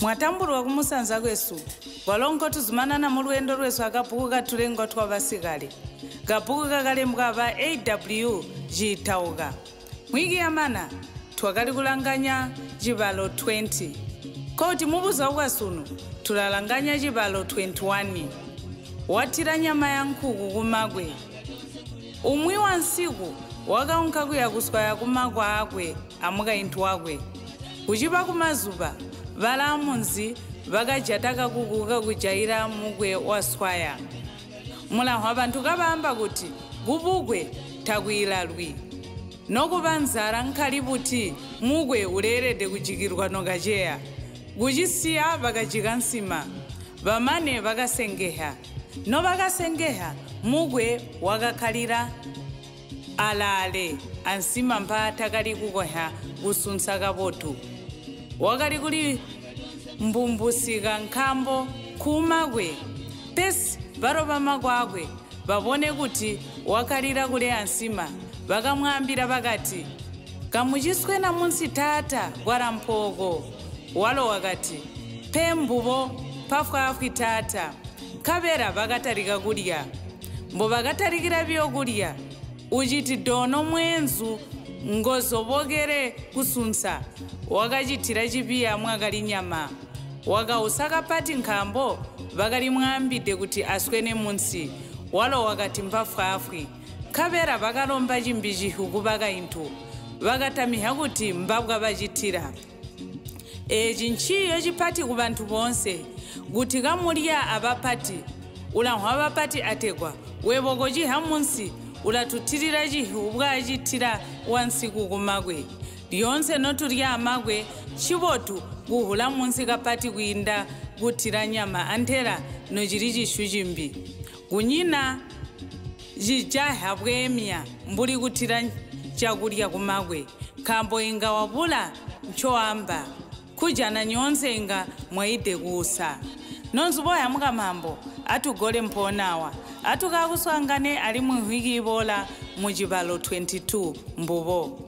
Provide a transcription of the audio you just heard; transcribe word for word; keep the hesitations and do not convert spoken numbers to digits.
Mwatambulwa kumusanza kwesu, walongo tuzumanana mu lwendo lwesu akabuku ka tulengwa twa ŵasikale, kabuku kakalembwa ŵa A W G Tauka. Mwiki ya mana, twakali kulanganya chibalo twenty. Koti mubuza kwa sunu, tulalanganya chibalo twenty-one. Watira nyama ya nkhuku ku makwe. Umwi wa nsiku, wakaunka kuya kuswaya ku makwa akwe a mukaintu wakwe. Kuchipa ku mazuŵa, ŵalamunzi ŵakajataka kukuka kujayira mukwe waswaya. Mulankhwa ŵanthu kaŵamba kuti, gubugwe takwira lwi. No kuŵa nzara nkhali buti mukwe ulerede kujikirwa no kacheya. Kuchisiya ŵakajika nsima, ŵamane ŵakasengeha. No ŵakasengeha, mukwe wakakhalira alale ansima mpha takali kukonkha kusunsa kabotu. Wakali kuli mbumbusika nkhambo khuma kwe. Pesi ŵaro ŵamakwa akwe ŵawone kuti wakalira kuleya nsima, ŵakamwambira ŵakati, kamuchiswe na munsi tata gwara mphoko. Walo wakati, phe mbuwo pafwafwi tata. Nkhaŵera ŵakatarika kurya. Mbo ŵakatalikira vyokurya, uchiti dono mwenzu ngozowokere kusunsa, wakachithira chipiya mwakali nyama. Wakawusa kapati nkhambo, ŵakalimwambide kuti aswene munsi, walo wakati mbafwafwi. Nkhaŵera ŵakaromba chimbichihu ku ŵakainthu, ŵakatamiha kuti mbabwa ŵachithira. Echi nchiyo chipati ku ŵanthu wonse, kuti kamulya aŵapati, ulankhwa ŵapati ategwa, wewoko chiha munsi, ulatuthirira chihi ubwa achithira wa nsiku ku makwe. Lyonse no tulya makwe, chibotu kuhula munsi kapati kwinda kuthira nyama anthera no chili chishu chimbi. Kunyina chijaha bwemya mbuli kuthira chakurya ku makwe. Nkhambo inga wabula nchoamba, khuja na nyonse inga mwaide kusa. Nonzuboya mukamambo, atugole mphonawa, atukakuswangane ali mu nhwiki ibola mu chibalo twenty-two mbubo.